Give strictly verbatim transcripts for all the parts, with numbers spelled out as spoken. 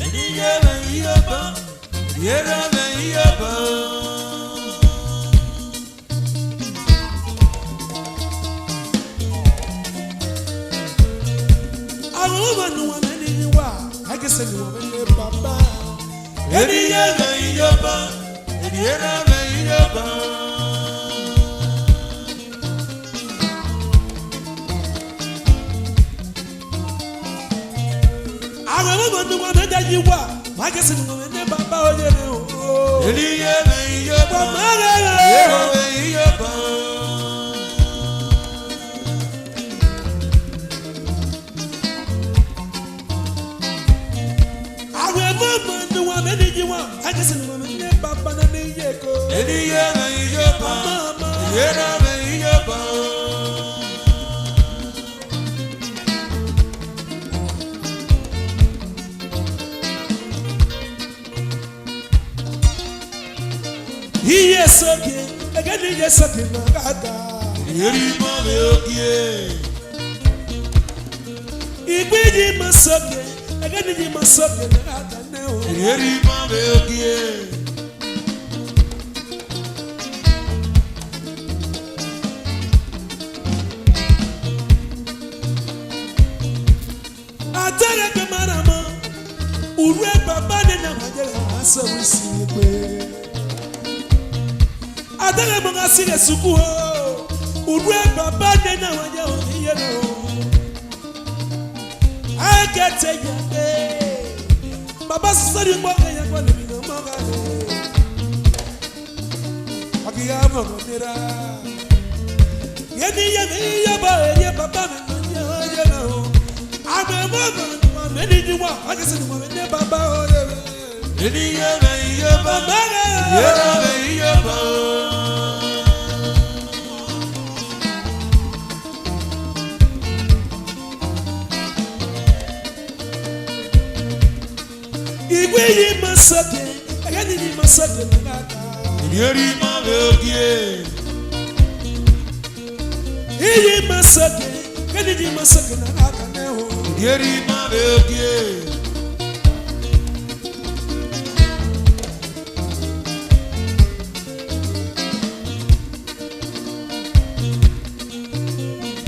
Eni ye mwẹ iyobọ, eni ye mwẹ iyobọ. Avbe ọmwa ne uwa mwẹ ne iye uwa, a ghi sẹ ne uwa mwẹ ne Baba. Eni ye mwẹ iyobọ, eni ye mwẹ iyobọ. Avbe ọmwa ne uwa mwẹ ne iye uwa, a ghi sẹ ne uwa mwẹ ne Baba oye mwẹ o. Eni ye mwẹ iyobọ, Baba ye mwẹ iyobọ. Avbe ọmwa ne uwa mwẹ ne iye uwa, a ghi sẹ ne uwa mwẹ ne Baba na ne iye ko. Eni ye mwẹ iyobọ, Baba, eni ye mwẹ iyobọ. Iye esogie, ẹghẹ ne iye esogie na gha ga. Eni ma vbe ogie. Igbe iye ima esogie, ẹghẹ ne iye ima esogie na gha ga nẹ o. Eni ma vbe ogie. Adeghẹ gbe ma rhan ọmọ, urhu Baba nene ọmwa ye gha sẹ vbe isi egbe. Adeghẹ ọmọ gha si ghe sukuru o, urhu Baba nene ọmwa ye gha ye o. A i ke te ya gbe, Baba sisẹ rhie ukpọn ke ya gualọ emwi ne ọmọ gha re. Ọ ghi gha mwẹ ọmọ ne erha. Eni ye mwẹ iyobọ, eni ye Baba mwẹ ne ọ ye oye na o. Avbe ọmwa ne uwa mwẹ ne iye uwa, a ghi sẹ ne uwa mwẹ ne Baba oye mwẹ. Eni ye mwẹ iyobọ, Baba ye mwẹ iyobọ. Igbe iye ima esogie, ẹghẹ ne iye ima esogie na gha ga. Eni ma vbe ogie. Iye ima esogie, ẹghẹ ne iye ima esogie na gha ga nẹ o. Eni ma vbe ogie.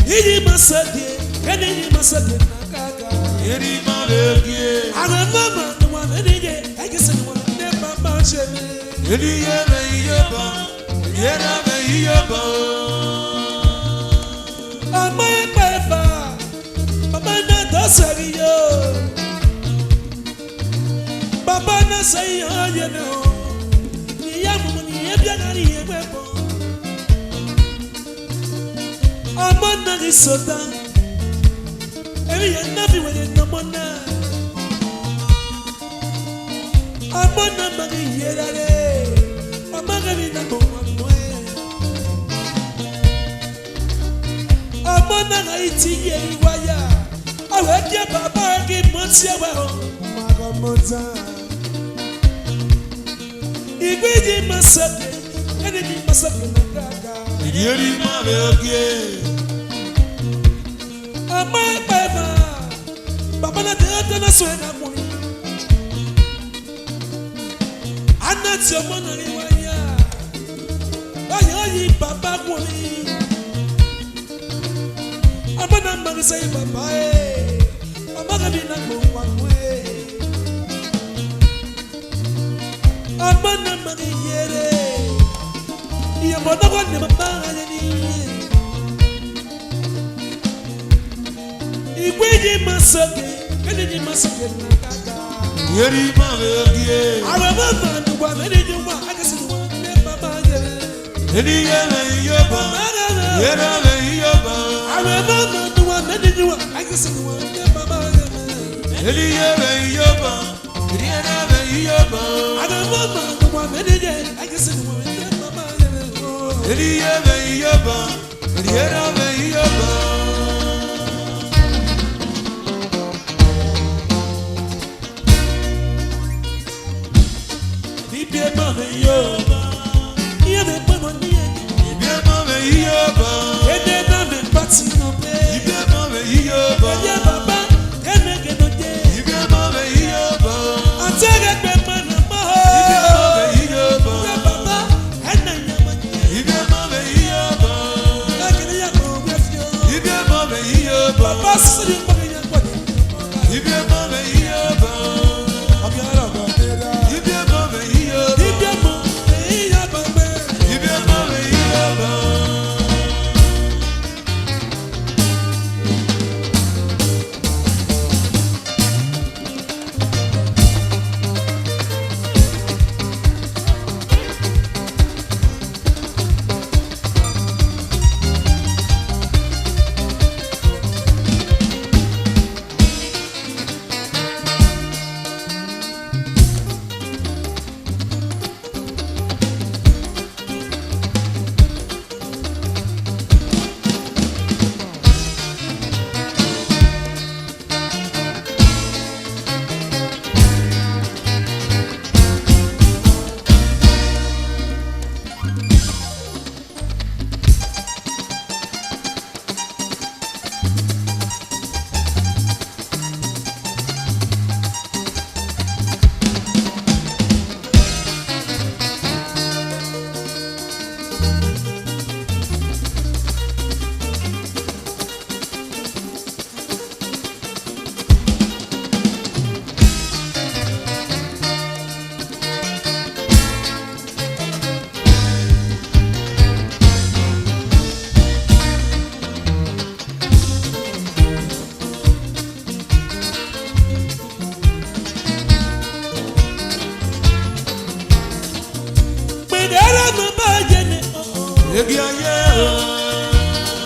Iye ima esogie, ẹghẹ ne iye ima esogie na gha ga. Eni ma vbe ogie. Avbe ọmwa ne uwa mwẹ ne iye, a ghi sẹ ne uwa mwẹ ne Baba oye mwẹ. Eni ye mwẹ iyobọ, eni ye mwẹ iyobọ. Ọmọ ẹkpa eva, Baba na do sẹ vbe iyo. Baba na sẹ iran ye nẹ o. Ne iran mumu ne iran biẹ gha rrie ẹgbẹe ẹbọ. Ọmọ na ghi sẹ ota, emwi hia na fi werriẹ ne ọmọ na. Ọmọ na ma ghi ye ra re, ọ ma ghe emwi ne agbọn wan muẹn. Ọmọ na gha i ti ye ẹre iwa ya, ọ wẹ gie Baba ẹre ghi mu ọtiẹn wẹ o, ma gha ọmọ dan. Igbe iye ima esogie, ẹghẹ ne iye ima esogie na gha ga. Eni ma vbe ogie. Ọmọ ẹkpa eva, Baba na te ọtẹn na suẹn gha khuọnmwi. A na tie ọmọ na ghi wa ya, ọ ye oyi Baba khuọnmwi. Ọmọ na ma ghi sẹ Baba ẹre, ọ ma ghe emwi ne agbọn wan muẹn. Ọmọ na ma ghi ye re, iyẹn ọmọ nọkhọ ne Baba gha ye ni. Igbe iye ima esogie, ẹghẹ ne iye ima esogie na gha ga. Eni ma vbe ogie. Avbe ọmwa ne uwa mwẹ ne iye uwa, a ghi sẹ ne uwa mwẹ ne Baba oye mwẹ. Eni ye mwẹ iyobọ, eni ye mwẹ iyobọ. Avbe ọmwa ne uwa mwẹ ne iye uwa, a ghi sẹ ne uwa mwẹ ne Baba oye mwẹ. Eni ye mwẹ iyobọ, eni ye mwẹ iyobọ. Avbe ọmwa ne uwa mwẹ ne iye, a ghi sẹ ne uwa mwẹ ne Baba oye mwẹ. Eni ye mwẹ iyobọ, eni ye mwẹ iyobọ. Ibiẹmọ mwẹ iyobọ, iye mwẹ kpẹmọ ne iye. Ibiẹmọ mwẹ iyobọ. Ede na mwẹ pati nọ be. Ibiẹmọ mwẹ iyobọ. Ede Baba, ene ghe nọ ye. Ibiẹmọ Egia ye o.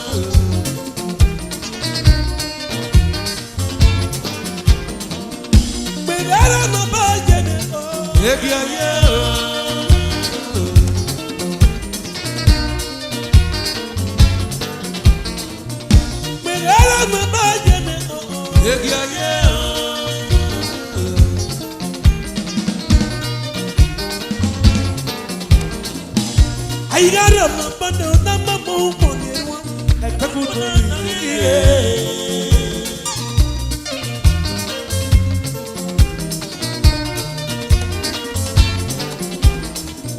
Mẹ gha rre ma ba ye nẹ o. Egia ye o. Mẹ gha rre ma ba ye nẹ o. Egia ye o. A i gha rre ma ba nẹ o, na ma mu ukpọn ne erhuan, ẹkẹkun nọ rhie.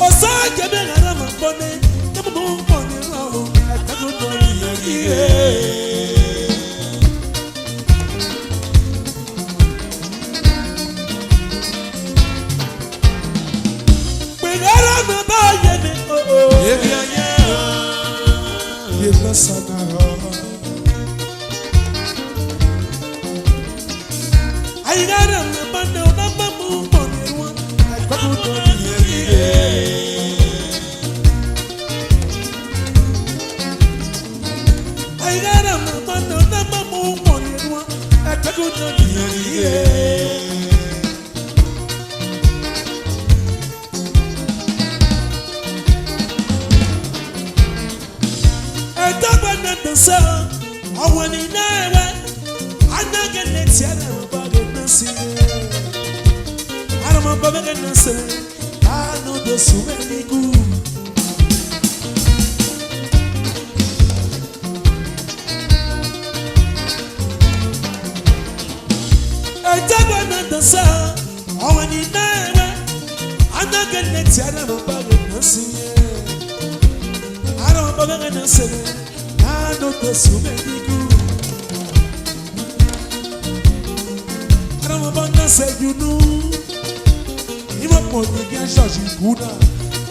Osa ye mẹ gha rre ma ba nẹ, na ma mu ukpọn ne erhuan o, ẹkẹkun nọ rhie. Mẹ gha rre ma ba ye nẹ o. Egia ye o. Ye lọ sa na rọ. A i gha rre ma ba nẹ o, na ma mu ukpọn ne erhuan, ẹkẹkun nọ rhie. A i gha rre ma ba nẹ o, na ma mu ukpọn ne erhuan, ẹkẹkun nọ rhie. Ẹdọgba ne dọsẹ, ọwẹn ni na ẹwẹ, a na gele tie ẹre ọba ghe na si. Arọmọbọ mwẹ ghe na sẹ, a nọ do su mwẹ ni gu. Ẹdọgba ne dọsẹ, ọwẹn ni na ẹwẹ, a na gele tie ẹre ọba ghe na si. Arọmọbọ mwẹ ghe na sẹ, a nọ do su mwẹ ni gu. Arọmọbọ na sẹ yunu. Imọ kpọ ni gia church ku na.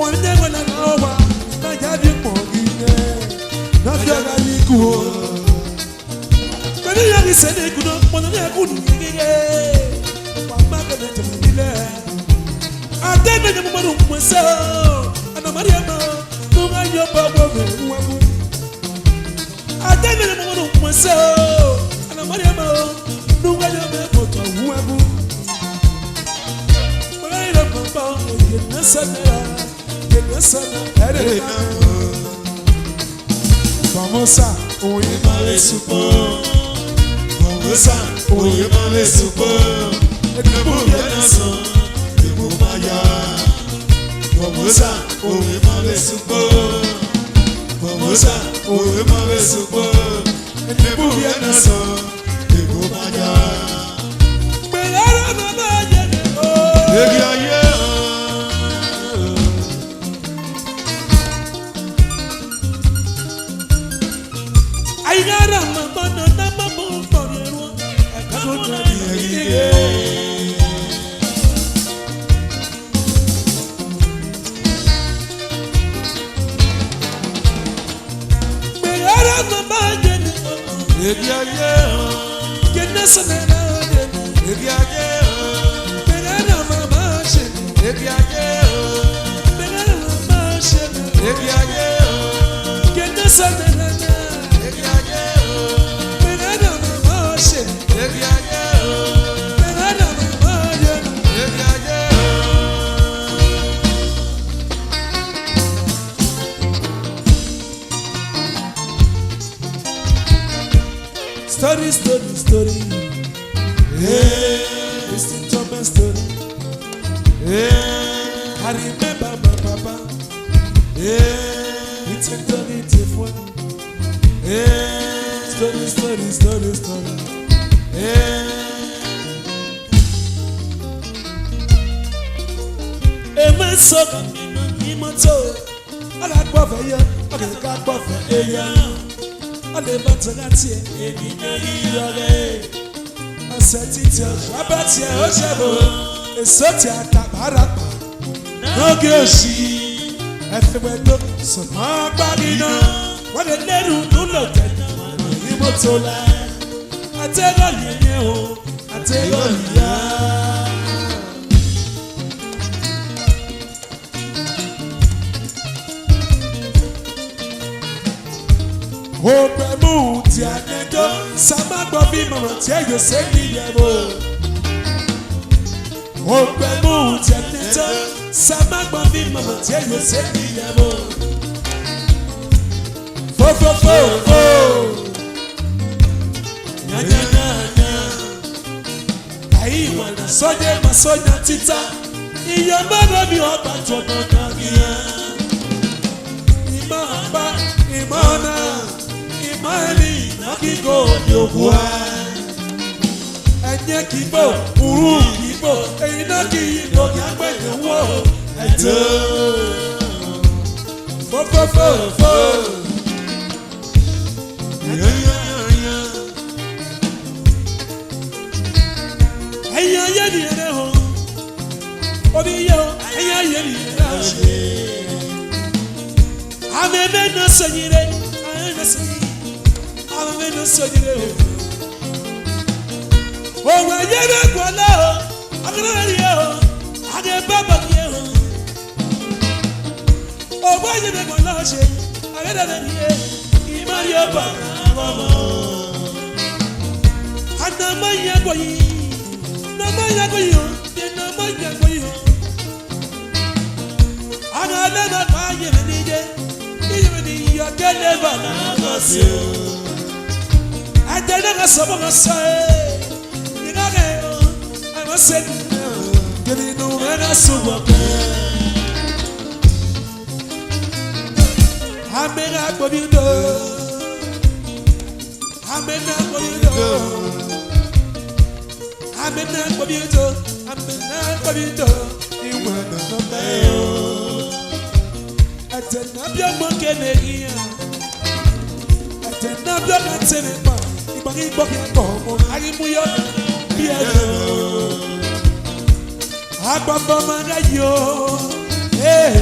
Ọni ne wẹ na na wa, na ya di kpọ ghi nẹ. Na fi ọgha ni ku o. Pẹ̀lú ìyá mi sẹ́ni ìkùnà, mo ní ẹkún ní gẹ́gẹ́. Wà á má bẹ̀rẹ̀ tẹ̀lé nílẹ̀. Adé mi ni mo mọ̀rún pọ̀ sẹ́ o. Àná Màríà mọ̀, mo máa yọ bọ́ bọ́ mi wú ẹkún. Adé mi ni mo mọ̀rún pọ̀ sẹ́ o. Àná Màríà mọ̀, mo máa yọ bọ́ bọ́ wú ẹkún. Mo máa yọ bọ́ bọ́ èyí ní sẹ́ni rà. Famosa, oye ma le sukpo. Famosa, oye ma le sukpo. Ebu ye na sọ, ebu ma ya. Famosa, oye ma le sukpo. Famosa, oye ma le sukpo. Ebu ye na sọ, ebu ma ya. Pẹ̀lú ọ̀rọ̀ bàbá yẹn ni o. Ebi ayé o. Aigha ra ma gbọdọ na ma mu kpọrọ ẹruọ, ẹka ko na ni ẹghiẹ. Pẹ̀lú ọ̀rọ̀ bàbá yẹn ni o. Ebi ayé o. Kene sene na de. Ebi ayé o. Pẹ̀lú ọ̀rọ̀ bàbá ṣe. Ebi ayé o. Pẹ̀lú ọ̀rọ̀ bàbá ṣe. Ebi ayé o. Kene sene na de. Ebi ayé o. Pẹ̀lú ọ̀rọ̀ bàbá ṣe. Ebi ayé o. Pẹ̀lú ọ̀rọ̀ bàbá yẹn. Ebi ayé o. Story, story, story. Hey, listen to my story. Hey, I remember my papa. Hey, it's a story different. Hey, story, story, story, story. Hey. Eme so ka mi ma ni moto. Ọ gha kpọfẹ ye, ọ gha kpọfẹ eya. Ọ lè má tọ gha tie, èmi náà yí yọ rẹ. Ọsẹ títí ọjọ́ abẹ́tì ẹ̀ ó ṣe bò. Èso tí a ta pàápàá. N'oge òṣì, ẹ fi wẹ tó, sọmọ agbárí náà. Wọ́n lè lérò nù lò tẹ̀lé, wọ́n lè rí mọ́tò láì. Àtẹ́gọ̀ yẹn yẹn o, àtẹ́gọ̀ yìí yá. Sama gbọ vbe imọmọ tie yo se ni yẹ vbo. Okpẹ mu tie nẹtọ. Sama gbọ vbe imọmọ tie yo se ni yẹ vbo. Fo, fo, fo, fo. Nya, nya, nya, nya. Ai, wana sọye ma sọye tita. Iye ma gho mi ọgba tuọnọ na ghian. Ima kpa, ima na, ima eni na ghi gho mi oghua. Ẹyẹn kigbo, urhu kigbo, eyi na ghi gbo ghi agbẹyẹn wo ẹdẹ. Fo, fo, fo, fo. Ẹyẹn ye ni ẹrẹ họn. Obi ye o, ẹyẹn ye ni ẹrẹ họn. Amẹ mẹ nọ sẹ yi re, amẹ mẹ nọ sẹ yi. Amẹ mẹ nọ sẹ yi re o. Owa ye vbe gualọ o, a ghi rhie o, a ghi baba ye o. Owa ye vbe gualọ ọse, a ghi rhie, ima rhie ọba. A na ma yan ẹguọ yi, na ma yan ẹguọ yi o, de na ma yan ẹguọ yi o. A gha lẹ na kpa ye vbe ni ye, iye vbe ni ye ọ ke leva na gọ si o. A de na gha sọbọ gha sẹ, I gha ghẹ o, a gha sẹ ni o, kevbe inu mwẹ gha sẹ uwa kẹ. Amẹ gha kpobiedo. Amẹ na kpobiedo. Amẹ na kpobiedo. Amẹ na kpobiedo. Iwẹ na nọ mẹ o. Ẹdẹ ne a biẹ ọmọ kene iran. Ẹdẹ ne a biẹ ọmọ tẹmwẹ kpa. Igba ghi gbọ khian kọ ọmọ. A ghi mu yọ. Biẹ ẹdẹ o. Agbafọ ma gha yo, eh,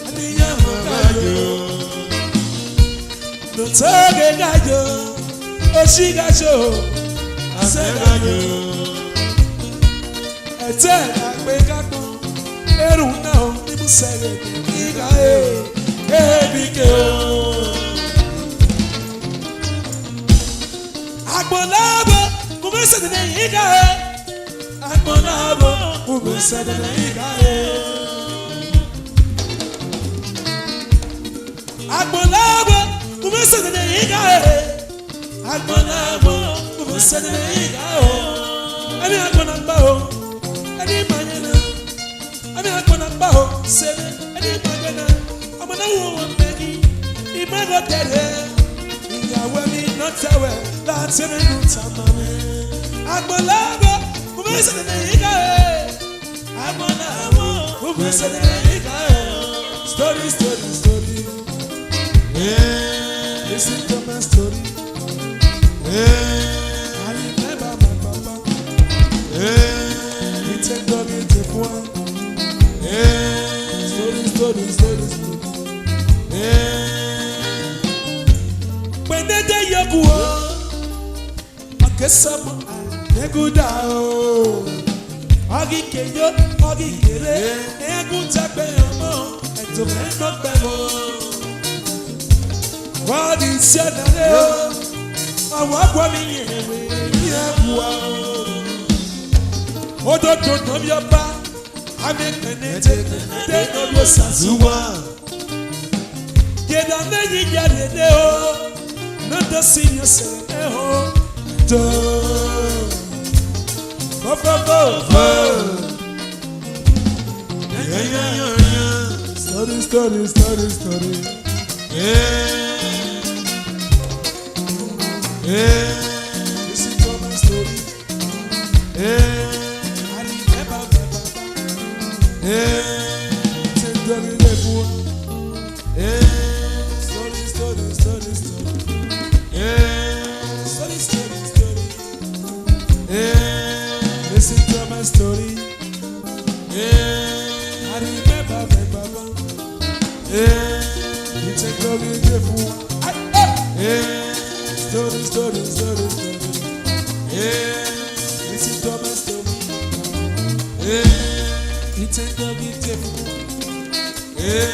aniyan ma gha yo. Notoge gha yo, oshi gha yo, asẹ gha yo. Ẹtẹ gha gbe gha gbọn, erhunmwu na ọ ni mu sẹghe igha e, ehe bi ke o. Agbọn na vbo, kuvbe sẹ nene igha e. Agbọn na vbo, kuvbe sẹ nene igha e. Agbọn na vbo, kuvbe sẹ nene igha e. Agbọn na vbo, kuvbe sẹ nene igha e. Ẹni agbọn na gba o, ẹni ma yẹn na. Ẹni agbọn na gba o, sẹ nene, ẹni ma yẹn na. Ọmọ na wo wọn mẹ ni, ima gho tẹrẹ. Iyawẹ ni nọ tẹwẹ, la tẹrẹ nu tama mwẹ. Agbọn na vbo, kuvbe sẹ nene igha e. Agbọn na vbo, kuvbe sẹ nene igha e. Story, story, story. Yeah. Listen to my story. Yeah. I remember my papa. Yeah. He take dog in take one. Yeah. Story, story, story, story. Yeah. When they dey yoku o. Akesamo aneguda o. Ọghe ikeyo, ọghe ikere, ẹgundagbe ọmọ, ẹto mẹ nọ kpẹvbo. Wa di si ẹdẹrẹ o, ọwọ ọguọ mi yẹn ẹwe, mi ẹ bua o. Ododo nọ mi ọba, amẹ kpẹnẹte, kpẹnẹte nọ lu Osazuwa. Yẹda ne yi ya rere o, ne ọ do si yẹn sẹ ẹho do. Fo, fo, fo, fo. Yeah, yeah, yeah, yeah. Story, story, story, story. Yeah. Yeah. Listen to my story. Eh. I remember my papa. Eh. Say, "Don't be late, boy." Eh. Story, story, story, story. Eh. Story, story, story. Eh. Listen to my story. Eh. I remember my papa. Eh. He take glory, give one. Aye, eh. Eh. Story, story, story, story. Eh. Listen to my story. Eh. He take glory, give one. Eh.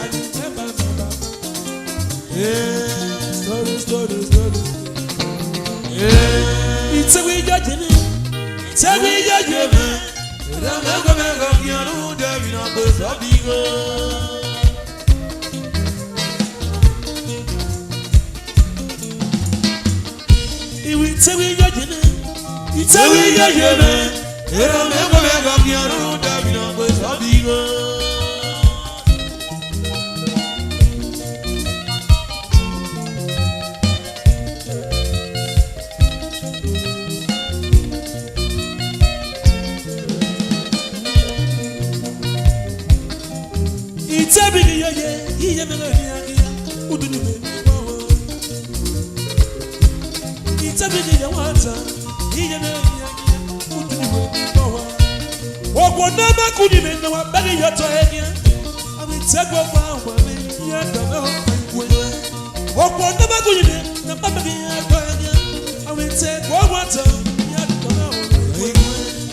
I remember my papa. Eh. Story, story, story, story. Itewẹ iyaye mwẹ, itewẹ iyaye mwẹ, erha mwẹ, ẹghẹ mwẹ gha khian rhunmwuda emwi ne ọ gbe sẹ ọdẹ igho. Iwẹ itewẹ iyaye mwẹ, itewẹ iyaye mwẹ, erha mwẹ, ẹghẹ mwẹ gha khian rhunmwuda emwi ne ọ gbe sẹ ọdẹ igho. Itebighi yeye, iye mwẹ gha khian khian, udu ni mwẹ ni kpọnmwẹ. Itebighi ye ẹmwata, iye mwẹ gha khian khian, udu ni mwẹ ni kpọnmwẹ. Okhuo ne ọ ma ku uyinmwẹ ne wa bẹghe ye otọ ẹre khian, avbe ite ẹgbẹe ọkpa wa mwẹ, iran dọmwẹ ọkpa iwẹ. Okhuo ne ọ ma ku uyinmwẹ ne ọ ma bẹghe ye otọ ẹre khian, avbe ite ẹgbẹe ọkpa wa mwẹ, iran dọmwẹ ọkpa iwẹ.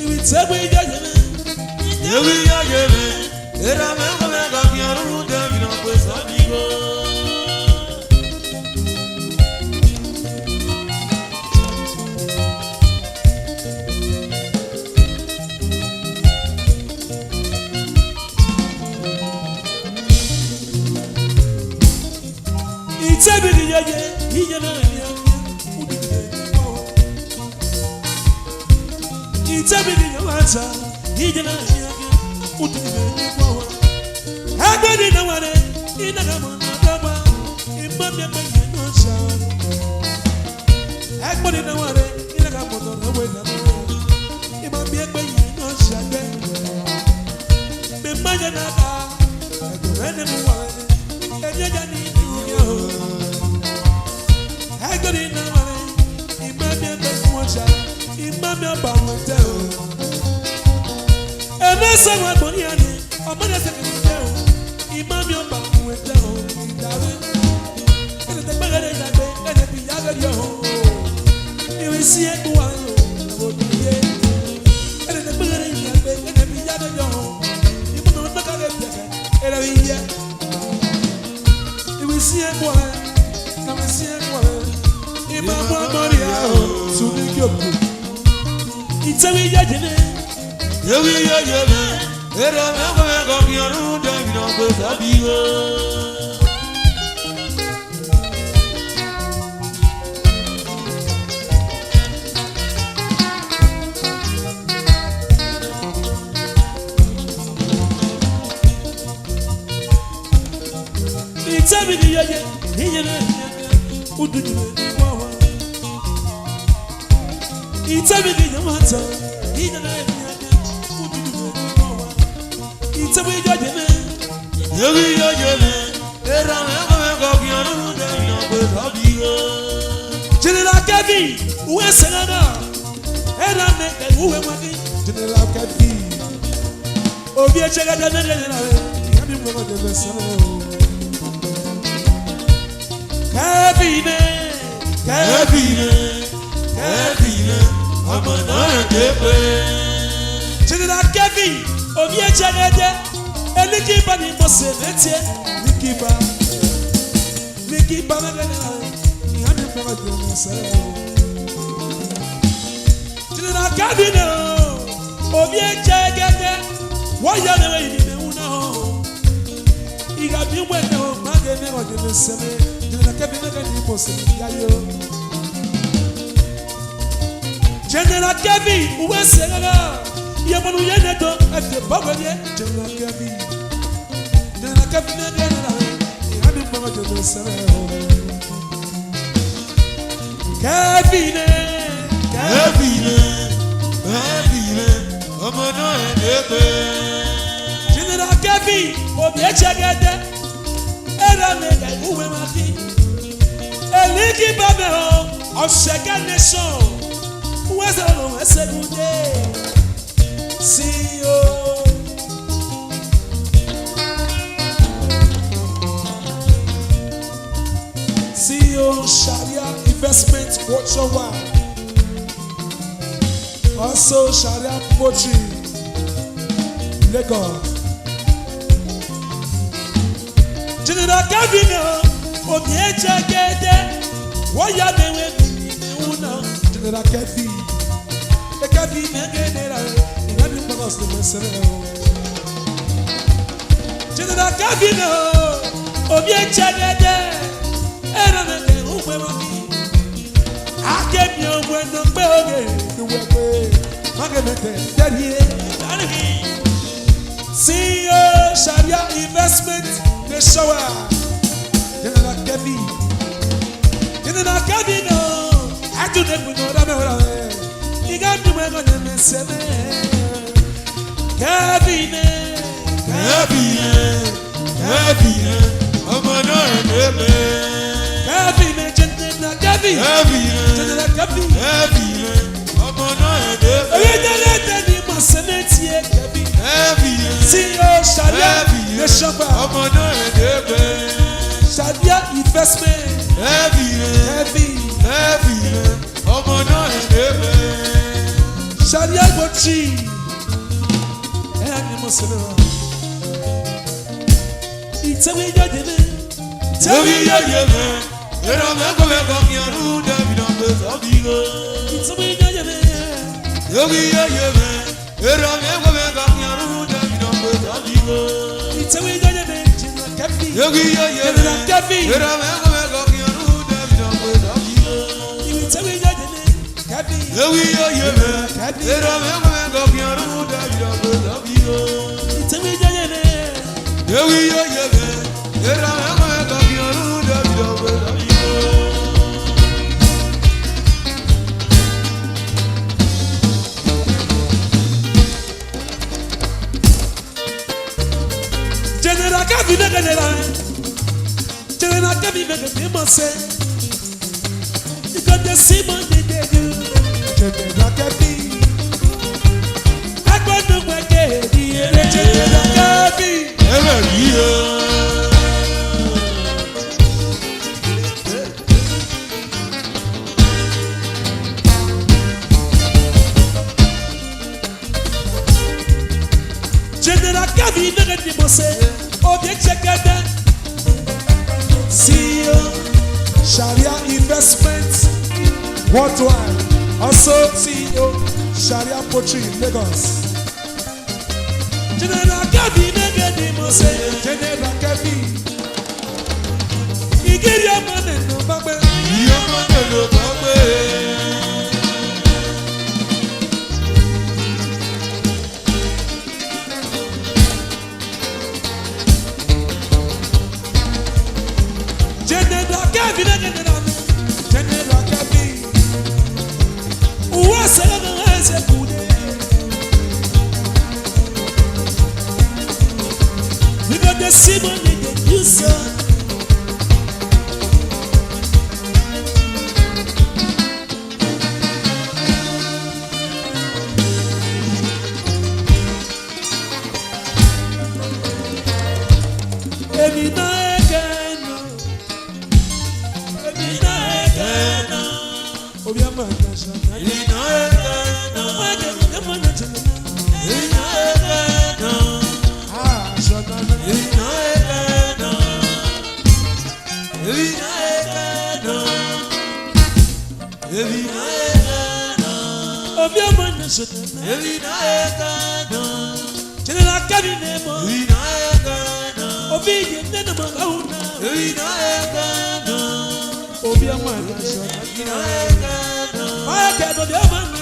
Iwẹ ite ẹgbẹe iyaye mwẹ, ite ẹgbẹe iyaye mwẹ. Erha mwẹ, ẹghẹ mwẹ gha khian rhunmwuda emwi ne ọ gbe sẹ ọdẹ igho. Itebighi yeye, iye mwẹ gha khian khian, udu ni mwẹ ni kpọnmwẹ. Itebighi ye ẹmwata, iye mwẹ gha khian khian, udu ni mwẹ ni kpọnmwẹ. Ẹgbẹe nii ne a wa rre, I na gha mu ọna dọgba, I ma miẹn egbe ye Osanobua. Ẹgbẹe nii ne a wa rre, I na gha mu ọna rre wẹ ne a rre. I ma miẹn egbe ye Osanobua egbe. Mẹ ma ye na gha, ẹdẹ mwẹ ne mu uwa rre, emwi ya ni ni ru yan o. Ẹgbẹe nii ne a wa rre, I ma miẹn egbe ye Osanobua, I ma miẹn Ọba mu ẹdẹ o. Ẹmwẹ sẹ wa gbọn nian ni, ọ ma na sẹ kẹkẹ o. I ma miẹn Ọba mu ẹdẹ o, I dare. Ẹdẹ ne gbe ghe ne ya gbe, ẹdẹ bi ya ghe rriọ o. I vbe si ẹn gbe uwa o, ẹvbo ni ye. Ẹdẹ ne gbe ghe ne ya gbe, ẹdẹ bi ya ghe rriọ o. I mu ne ọ na ka ghe biẹ khẹ, ẹdẹ bi ye. I vbe si ẹn gbe uwa, I vbe si ẹn gbe uwa. I ma mu ọmọ rhia o, sunu igiokio. Itewẹ iyaye mwẹ, itewẹ iyaye mwẹ, erha mwẹ, ẹghẹ mwẹ gha khian rhunmwuda emwi ne ọ gbe sẹ ọdẹ igho. Itebighi yeye, iye mwẹ gha khian khian, udu ni mwẹ ni kpọnmwẹ. Itebighi ye ẹmwata, iye mwẹ gha khian khian, udu ni mwẹ ni kpọnmwẹ. Itewẹ iyaye mwẹ, itewẹ iyaye mwẹ, erha mwẹ, ẹghẹ mwẹ gha khian rhunmwuda emwi ne ọ gbe sẹ ọdẹ igho. General Kevin, uwẹ sẹ na na, erha mwẹ, ẹghẹ uwẹ wa ghi. General Kevin. Ovbi ẹchẹghẹdẹ ne rhiẹnrhiẹn na rre, iran ni mu ẹmwẹ dẹmwẹ sẹ o. Kevin, Kevin, Kevin, ọmọ ne ọ rẹn degbe. General Kevin, ovbi ẹchẹghẹdẹ, Enikiba ni mose mẹ tie, Enikiba, Enikiba mwẹ gẹdẹ na rre, iran ni mu ẹmwẹ dẹmwẹ sẹ o. General Kevin o, ovbi ẹchẹghẹdẹ, wẹ ya mwẹ vbe ivbi mẹ wu na o. I gha miẹn uwẹ nẹ o, ma ghe mwẹ ọdẹmwẹ sẹ mwẹ. General Kevin, mwẹ ghe ne I mose mẹ ya yo. General Kevin, uwẹ sẹ ghagha, iye ọmọ ne u ye nẹ dọ, ẹ fi obọ wẹ rrie, General Kevin. General Kevin, mwẹ ghe ne ra rre, iran ni mu ẹmwẹ ọdẹmwẹ sẹ mwẹ o. Kevin, Kevin, Kevin, ọmọ ne ọ rẹn degbe. General Kevin, ovbi ẹchẹghẹdẹ, erha mwẹ gha wu uwẹ mwa khin. Enikiba mwẹ o, Ọshẹkẹ Nation, uwẹ zẹ ne ọ mwẹ sẹ gu de. C E O. C E O Sharia Investment Worldwide. Also Sharia Poultry, Lagos. General Kevin o, ovbi ẹchẹghẹdẹ, wẹ ya mwẹ vbe ivbi mẹ wu General Kevin. Kevin, mẹ gẹ ne ra, I gha ni focus ne mẹ sẹ o. General Kevin o, ovbi ẹchẹgẹdẹ, erha mwẹ kẹ uwẹ ma mi. A ke miẹn uwẹ nọ gbe oghe ne uwẹ gbe, ma ghe mẹ tẹ, tẹ rhie. C E O Sharia Investment ne Showa, General Kevin. General Kevin o, a tu ne bu nọ ra mẹ ora wẹ. I gha miẹn uwẹ gọ ne mẹ sẹ mẹ. Kevin, Kevin, Kevin, ọmọ náà ẹ̀ lé mẹ. Kevin, General Kevin. Kevin, General Kevin. Kevin, ọmọ náà ẹ̀ lé mẹ. Oyè jẹ́ lẹ́tẹ̀ ni mo ṣe létí ẹ, Kevin. Kevin, C E O Sharia Kevin, ne Showa, ọmọ náà ẹ̀ lé mẹ. Sharia Investment. Kevin, Kevin. Kevin, ọmọ náà ẹ̀ lé mẹ. Sharia Poultry. Ẹ á ní mo ṣe lọ. Ìtẹ̀wé yóò dé mẹ́. Ìtẹ̀wé yóò dé mẹ́. Erha mwẹ kọ mwẹ kọ khian ru David ọgbe sọ bi gho. Ìtẹ̀wé yóò dé mẹ́. Ìtẹ̀wé yóò dé mẹ́. Erha mwẹ kọ mwẹ kọ khian ru David ọgbe sọ bi gho. Ìtẹ̀wé yóò dé mẹ́. General Kevin. Ìtẹ̀wé yóò dé mẹ́. General Kevin. Erha mwẹ kọ mwẹ kọ khian ru David ọgbe sọ bi gho. Ìtẹ̀wé yóò dé mẹ́. Kevin. Ewi yo ye mẹ, Kevin. Erha mwẹ kọ mwẹ kọ khian ru David ọgbe sọ bi gho. Ìtẹ̀wé yóò dé mẹ́. Ewi yo ye mẹ, erha mwẹ kọ mwẹ kọ khian ru David ọgbe sọ bi gho. General Kevin ne General. General Kevin ne General Mose. You got the Simon they dey do. General Kevin. Agbọdun wẹkẹ di ere General Kevin. Ẹ bẹ̀ rí o. General Kevin Imeghedimose, Obiechekede, C E O, Sharia Investment Worldwide, also C E O, Sharia Poultry, Lagos. General Kevin Imeghedimose, General Kevin. Igiri ọmọ nẹ nọ ma gbe. Iyọmọ nẹ nọ ma gbe. General Kevin, General, General Kevin. Uwa sẹlẹ na wa ẹsẹ kude. We got the Simon in the user. Emwi ne a i kẹ nọ. Emwi ne a i kẹ nọ. Ovbi ọmọ ẹgbẹ sọ. Emwi ne a i kẹ nọ. Wa kẹ, kẹ mọ nọ tẹ. Emwi ne a i kẹ nọ. Ah, sọ nọ. Emwi ne a i kẹ nọ. Emwi ne a i kẹ nọ. Emwi ne a i kẹ nọ. Ovbi ọmọ ne sọ nọ. Emwi ne a i kẹ nọ. General Kevin ne mọ. Emwi ne a i kẹ nọ. Ovbi ye ne nọ ma ga una. Emwi ne a i kẹ nọ. Ovbi ọmọ ne sọ nọ. Emwi ne a i kẹ nọ. Wa kẹ ovbi ọmọ ne.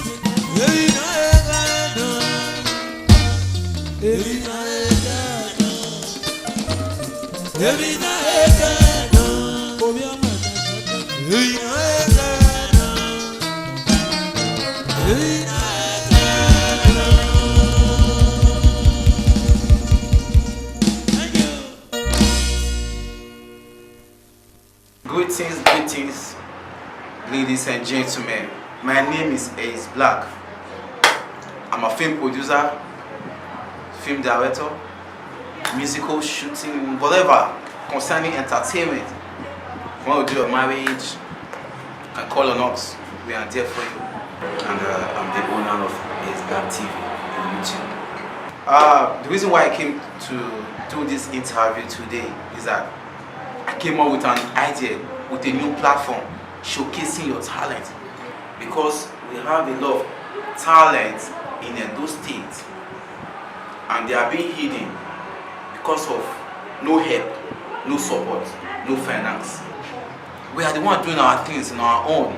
Emwi ne a i kẹ nọ. Emwi ne a i kẹ nọ. Emwi ne a i kẹ nọ. Ovbi ọmọ ne sọ nọ. Emwi ne a i kẹ nọ. Emwi ne a i kẹ nọ. Thank you. Greetings, greetings, ladies and gentlemen. My name is Ace Black. I'm a film producer, film director, musical shooting, whatever concerning entertainment. When you do your marriage, you can call on us. We are there for you. And uh, I'm the owner of Ace Black T V on YouTube. Uh, the reason why I came to do this interview today is that I came up with an idea, with a new platform, showcasing your talent. Because we have a lot of talent in Edo State, and they are being hidden because of no help, no support, no finance. We are the one doing our things on our own.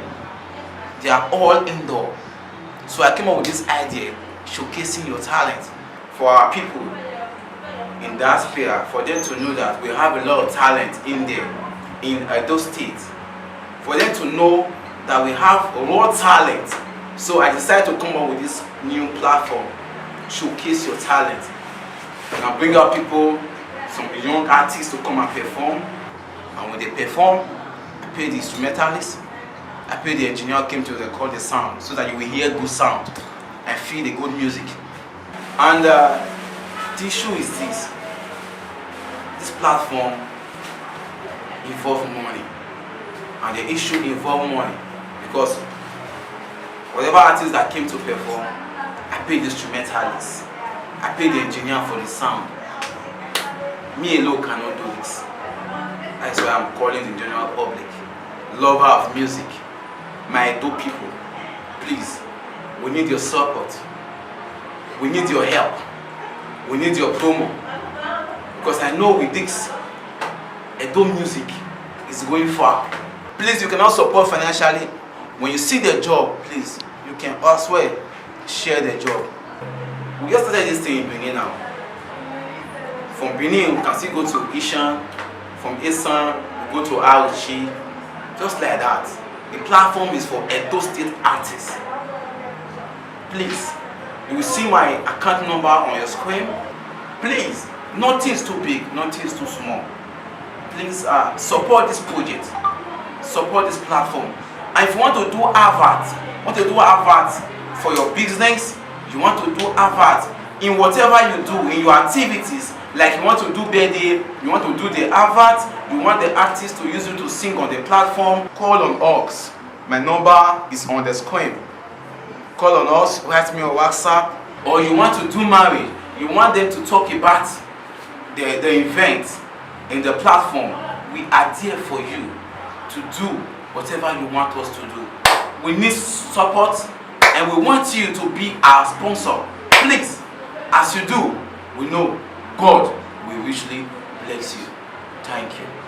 They are all indoor. So I came up with this idea, showcasing your talent for our people in diaspora, for them to know that we have a lot of talent in there, in Edo State, for them to know that we have raw talent. So I decided to come up with this new platform, showcase your talent. And I bring out people, some young artists to come and perform. And when they perform, I pay the instrumentalist, I pay the engineer who came to record the sound so that you will hear good sound and feel the good music. And uh, the issue is this. This platform involve money. And the issue involve money because whatever artist that came to perform, I pay the instrumentalist, I pay the engineer for the sound. Me alone cannot do this. That's why I'm calling the general public, lover of music, my Edo people, please, we need your support. We need your help. We need your promo. Because I know with this, Edo music is going far. Please, you cannot support financially. When you see the job, please, you can as well share the job. We just started this thing in Benin now. From Benin, we can still go to Isan. From Isan, we go to Auchi. Just like that. The platform is for Edo State artists. Please, you will see my account number on your screen. Please, nothing is too big, nothing is too small. Please uh, support this project, support this platform. And if you want to do advert, want to do advert for your business, you want to do advert in whatever you do, in your activities, like you want to do birthday, you want to do the advert, you want the artist to use you to sing on the platform, call on us. My number is on the screen. Call on us, write me on WhatsApp. Or you want to do marriage, you want them to talk about the, the event in the platform, we are there for you to do whatever you want us to do. We need support and we want you to be our sponsor. Please, as you do, we know God will richly bless you. Thank you.